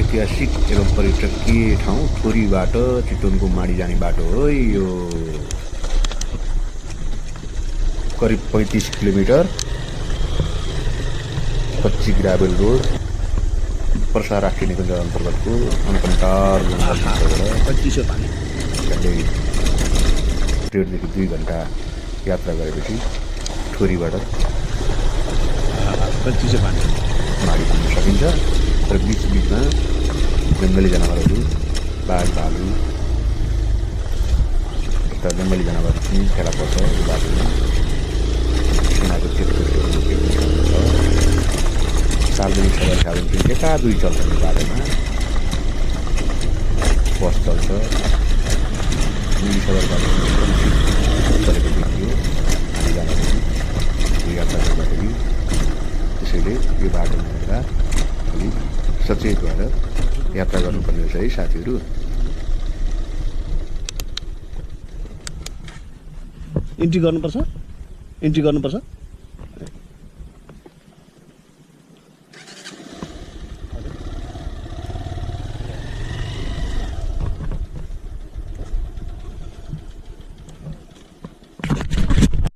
ऐतिहासिक एवं पर्यटकीय ठाउँ ठोरीबाट चितवनको माडी जाने बाटो हो यो। करिब 35 किलोमिटर कच्ची ग्राभेल रोड पर्सा राष्ट्रिय निकुञ्ज अन्तर्गतको अनकन्टार जङ्गलबाट 1.5-2 घण्टा यात्रा गरेपछि ठोरीबाट माडी पुग्न सकिन्छ। र बिचमा जङ्गली जनावरहरू बाघ भालु यस्ता जङ्गली जनावरहरू पनि फेला पर्छ यो बाटोमा। सेनाको चेकपोस्टहरू रोकिएको छ। सार्वजनिक सवारी साधन पनि एका दुई चल्छन् यो बाटोमा। बस चल्छ। निजी सवारी बाटो चलेको देखियो हामी जाँदाखेरि यो यात्रा गर्दाखेरि। त्यसैले यो बाटोमा हेर्दा अलिक सचेत भएर यात्रा गर्नुपर्ने रहेछ है साथीहरू। इन्ट्री गर्नुपर्छ।